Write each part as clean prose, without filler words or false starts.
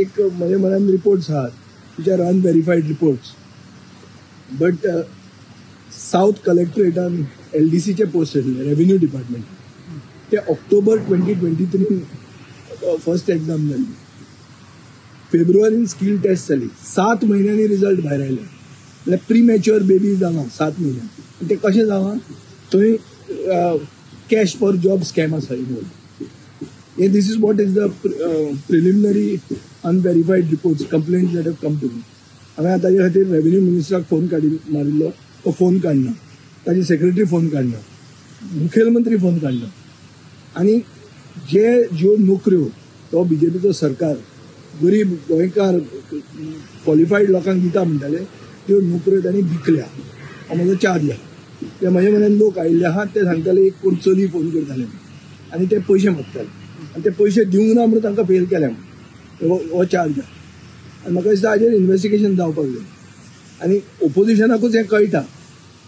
एक म्हजे मनान रिपोर्ट्स आहात which are unverified reports, but south कलेक्टरेटान एलडीसीचे post येतले रेव्हेन्यू डिपार्टमेंट, ते ऑक्टोबर 2023 फर्स्ट एक्झाम जाली, फेब्रुवारीन स्कील टेस्ट जाली, 7 म्हयन्यांनी रिजल्ट भायर आयले. म्हणल्यार प्रीमॅच्युअर बेबी जाला 7 म्हयन्यां. ते कशें जालां, थंय कॅश फॉर जॉब स्कॅम आसा involve. This is what is the preliminary unverified reports, complaints that have come to me. हांवें ताजे खातीर रेव्हेन्यू मिनिस्टराक फोन काडी मारिल्लो, तो फोन काडना, ताजी सेक्रेटरी फोन काडना, मुखेलमंत्री फोन काडना. आनी जे ज्यो नोकऱ्यो तो बीजेपीचो सरकार गरीब गोंयकार क्वॉलिफायड लोकांक दिता म्हणटाले, त्यो नोकऱ्यो तांणी विकल्या. हो म्हजो चार्ज आहा. ते म्हजे मनान लोक आयिल्ले आहा, ते सांगताले एक कोण चली फोन करताले आनी ते पयशे मागताले आनी ते पयशे दिवंक ना म्हणून तांकां फेल केल्या म्हणून हो चार्ज आहा. आनी म्हाका दिसता हाजेर इन्वेस्टिगेशन जावपाक जाय. आनी ओपोजिशनाकूच हें कळटा,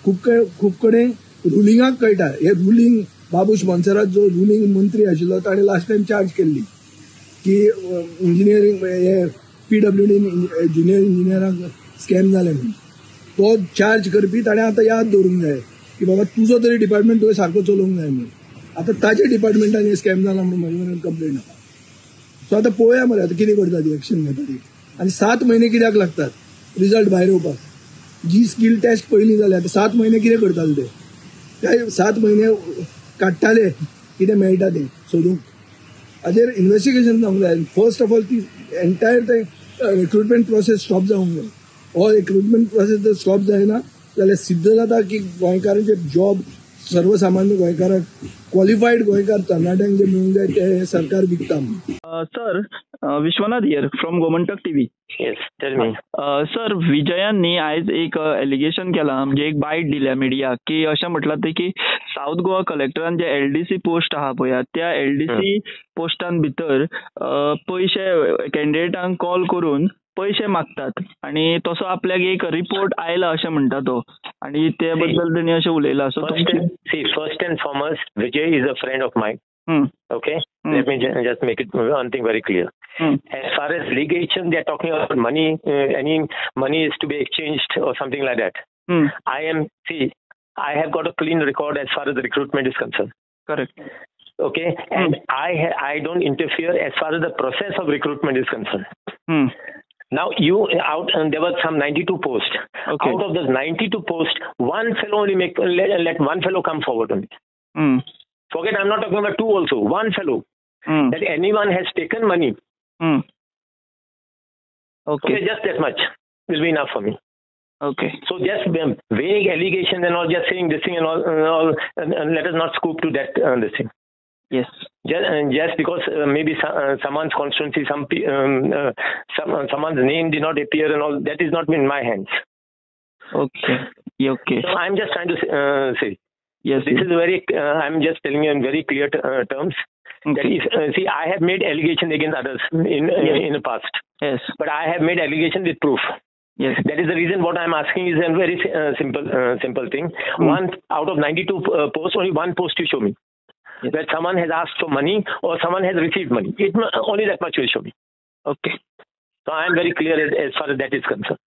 खूब कडेन रुलिंगाक कळटा. हे रुलिंग बाबूश मोन्सेरात जो रुलिंग मंत्री आशिल्लो ताणें लास्ट टायम चार्ज केल्ली की इंजिनियरींग हे पीडब्ल्यूडीन ज्युनियर इंजिनियरांक स्कॅम जालें म्हणून. तो चार्ज करपी ताणें आतां याद दवरूंक जाय की बाबा तुजो तरी डिपार्टमेंट तुवें सारको चलोवंक जाय म्हणून. आतां ताच्या डिपार्टमेंटान हे स्कॅम जाला म्हणून म्हजे कडेन कंप्लेन आसा. सो आतां पळोवया मरे आतां कितें करता ती, एक्शन घेता ती. आनी 7 म्हयने कित्याक लागतात रिजल्ट भायर येवपाक? जी स्कील टेस्ट पयलीं जाल्या आतां 7 म्हयने कितें करताले ते? ते 7 म्हयने काडटाले कितें मेळटा तें सोदूंक. हाजेर इन्वेस्टिगेशन जावंक जाय. फर्स्ट ऑफ ऑल ती एंटायर ते रिक्रुटमेंट प्रोसेस स्टॉप जावंक जाय. हो रिक्रुटमेंट प्रोसेस जर स्टॉप जायना जाल्यार सिद्ध जाता की गोंयकारांचे जॉब सर्वसामान्य गोंयकारांक क्वॉलिफायड गोंयकार तरणाट्यांक जे मेळूंक जाय ते सरकार विकता. Sir, Vishwanath here from Gomantak TV. Yes, tell me. Sir, विजयान न्ही आयज एक एलिगेशन केलां, म्हणजे एक बायट दिल्या मिडियाक की अशें म्हटलां तें की सावथ गोवा कलेक्टरान जे एलडीसी पोस्ट आहा पळय, त्या एलडीसी पोस्टान भितर पयशे कॅन्डिडेटांक कॉल करून पयशे मागतात आनी तसो आपल्याक एक रिपोर्ट आयला अशें म्हणटा तो, आनी ते बद्दल तेणी अशें उलयलां. So see, first and foremost, Vijay is a friend of mine. Okay, let me just make it one thing very clear. As far as litigation, they are talking about money, any money is to be exchanged or something like that. I have got a clean record as far as the recruitment is concerned. Correct. Okay, and I don't interfere as far as the process of recruitment is concerned. Now you out and there were some 92 posts. Okay. Out of those 92 posts, one fellow only make let one fellow come forward only. Forget, I'm not talking about two also. One fellow. That anyone has taken money. Okay. Just that much will be enough for me. Okay. So just vague allegations and all, just saying this thing and all, and let us not scoop to that this thing. Yes. Just because maybe someone's constituency, someone's name did not appear and all, that is not in my hands. Okay. Okay. So I'm just trying to say. Yes. This is very. I'm just telling you in very clear terms. Okay. That if, see, I have made allegation against others in the past. Yes. But I have made allegation with proof. Yes. That is the reason what I'm asking is a very simple thing. One out of 92 posts, only one post you show me. Yes. That someone has asked for money or someone has received money. It only that much will show me. Okay. So I am very clear as far as that is concerned.